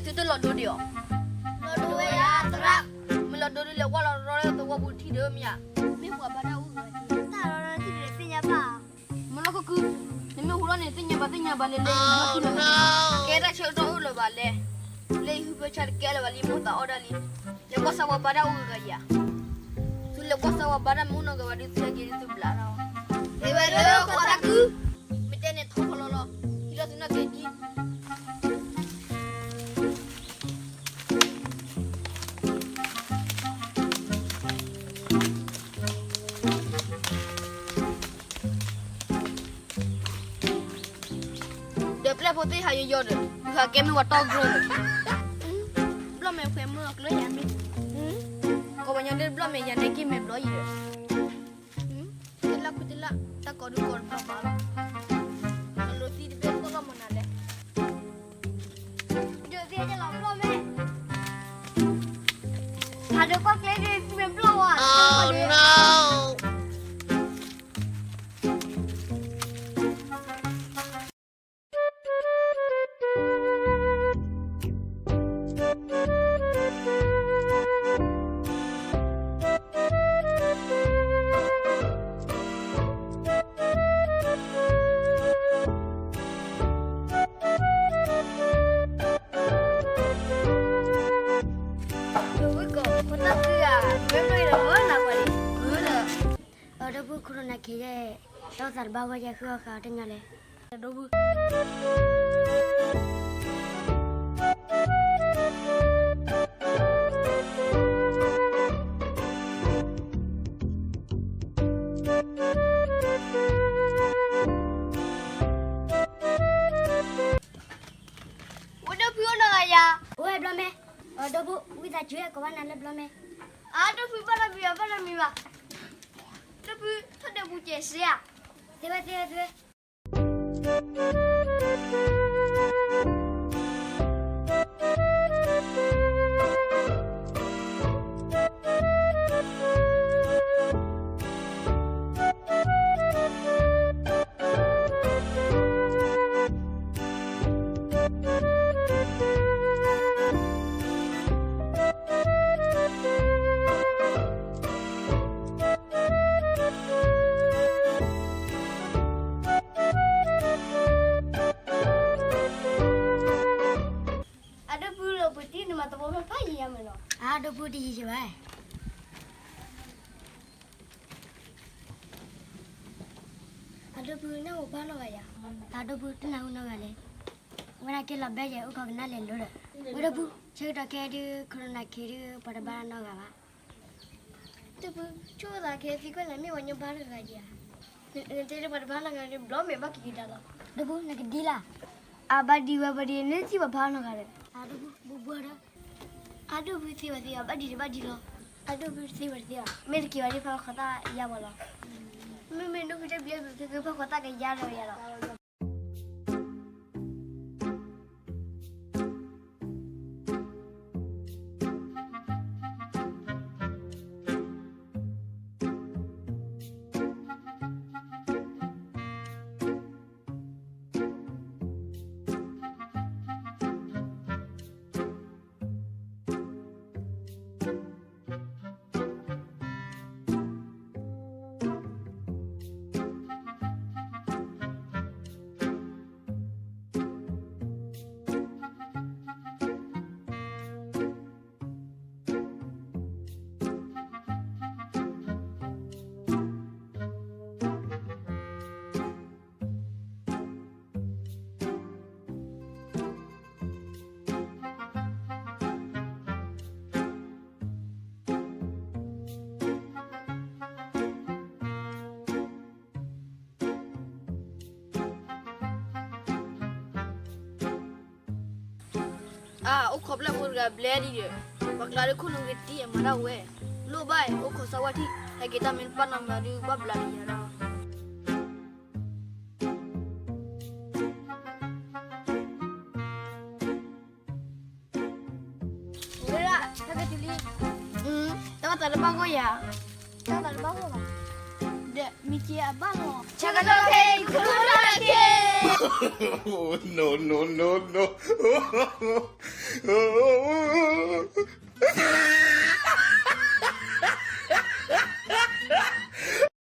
သုတလီၤဒိဒံးအီၤ, လီၤဒိဝဲယၤသရၣ်, မ့ၢ်လီၤဒိဒုးလဲၤဝဲလီၤရီလၢသဝီပူၤထံဒီးမ့ၢ်ဧါ, မ့ၢ်ပှၤဘၣ်တၢ်အိၣ်ဂၤ, တၢ်လီၤတံၢ်ဒီးသ့ၣ်ညါဘၣ်, မ့ၢ်လီၢ်ခီခု, နမ့ၢ်ဟူထီၣ်န့ၣ် သ့ၣ်ညါဘၣ်သ့ၣ်ညါဘၣ်လဲၤလဲၤ, ကဲတၢ်ဆၢကတီၢ်အိၣ်လၢၤဘၣ်လဲၣ်, လၢယဟုဖၢဆါတကဲလၢၤဘၣ်လံ မိၢ်သးအီၣ်ဒၣ်လံ, လဲၤကွၢ်စၢ်ဝဲဘၣ်တၢ်အိၣ်ဂၤယၤ, သုလဲၤကွၢ်စၢ်ဝဲဘၣ်တၢ်မ့ၢ်အိၣ်နီတဂၤဘၣ်ဒီး သုဟဲက့ၤဒုးသုဘျးနီၤ, မ့ၢ်ဝဲလၢဃီသးခု, မ့ၢ်တဲန့ၣ်ထီၣ်ဖီလီၤလီၤ, ဟံးလီၤသုနီၢ်က့ၤဒ် ဒီးပျဲၢ်ဖိသ့ၣ်ဟးယီၤယီၤဒီး ယဟးကဲမ့ၢ်ဝဲတီၢ်ကျိဒီး, ဘျီၣ်မဲာ်ဖှဲးမုၢ်အကျၢၢ်ယၤမ့ၢ်, ကီးပှၤညီဒ်ဘျီၣ်မဲာ်ယၤန့ၣ်က့ၤမဲာ်ဘျီယံၤဒီး, တလၢ်ခုတလၢ် တၢ်ကီဒုးကီတဘျီဘၣ်လီၤ, အလိၤသံတဘ့ၣ်သိၣ်လီၤမနုၤလဲၣ်, ဒုးသ့ၣ်ညါလီၤဘျီၣ်မဲာ်, ဖးဒိးကွၢ်ကျဲဒ်သ့ၣ်မဲာ်ဘျီၣ်ဝဲ ဒီပုၢ်ခိၣ် နၤက့ၤဒီး အဒီပုၢ်ခိၣ်နၤက့ၤယဲ, ဒီးသးတဘၣ်ဝဲယဲဃုအီၣ်ဃာ်အီၤတညီလဲၣ်, ဒီပုၢ် ဝဲဒီပုၢ်အိၣ်နီတဂၤယၤ, အိၣ်ဝဲဘျီမဲာ်, ဒီပုၢ် ဝံသးစူၤဟဲကိးဘၣ်နၤလၢဘျီမဲာ်, အဒီပုၢ်ဘၣ်နီတမံၤဘၣ် ဘၣ်နီတမံၤဘၣ်, ဒီပုၢ် ထီၣ်ဒဲးပူၤစဲးစ့ဧါ, သ့ဝဲသ့ဝဲသ့ဝဲ အဒီပုၢ်လၢပတံၢ်နမၤတဘီဖျၢၣ်ဖးယံၤယၤမ့ၢ်နီၤ, အဒီပုၢ်တယံၤယၤဘၣ်, အဒီပုၢ်နၢ်ဟူဘၣ်နီတဂၤယၤ, အဒီပုၢ်တနၢ်ဟူနီတဂၤလဲၣ်, ဝဲဒၣ်ကဲလီၤဘျၢယဲၢ်အိၣ်ခိးကနၣ်လဲၤလိၤဒီး, ဝဲဒီပုၢ် ဆၢကတီၢ်ခဲဒုး ခိၣ်နၢ်ခ့ဒုး ပှၤတဘၣ်နီတဂၤဘၣ် ဒီပုၢ် ဆိၣ်သးခဲသံကွၢ်နၤမ့ၢ်ပှၤညီဘါတဂၤဧါ, နတဲလၢပှၤတဘၣ်နီတဂၤဒီး ဘျီမ့ၢ်ဘၣ်က့ၤကဒါလီၤ, ဒီပုၢ် နကဒ်လၢ်, အဘၣ်ဒံးဝဲပှၤဒံး နသံၣ်ပှၤဘါနီတဂၤဒီး, အဒီပုၢ် ဘူးဘူးဒီး, အဒီပုၢ်သ့ဝဲသ့ဘၣ်ဒံးတဘၣ်ဒံးလီၤ, အဒီပုၢ်သ့ဝဲသ့ဘၣ် မ့ၢ်တက့ၤဝဲဒ်ဖးဃီသၣ်ယါဝဲလီၤ, မ့မ့ၢ်ဒိၣ်ဖုတဲဘျဲၣ်ဖုကဖးဃီသၣ်ကယါဒီးယါလီၤ အါ အိၣ်ခိးပျဲၢ်ဖိတဂၤဘျဲဒံးဒီး, ပှၤကျါဒုးခိၣ်နူာ်ဂ့ၤတံၢ်အမၤဒၣ်ဝဲ, လိၣ်ဘၣ်အံၤ အိၣ်ခိးစၢ်ဝဲထံၣ်, ဟဲက့ၤတၢ်မ့ၢ်တပာ်နီတမံၤဒီး ဘၣ်ဘျးက့ၤယၤလီၤ. ဝဲဒၣ် ဟဲက့ၤတုၤလံ, တၢ်ဘၣ်သးတဘၣ်ဂီၢ်ယၤ, တၢ်ဘၣ်သးတဘၣ်ဂီၢ်ဘၣ်, ဒီးမ့ၢ်က့ၤအဘၣ်လီၤ, ဆၢကတီၢ်ခဲအံၤ ခိၣ်နူာ်တၢ်ခဲ No, no, no, no.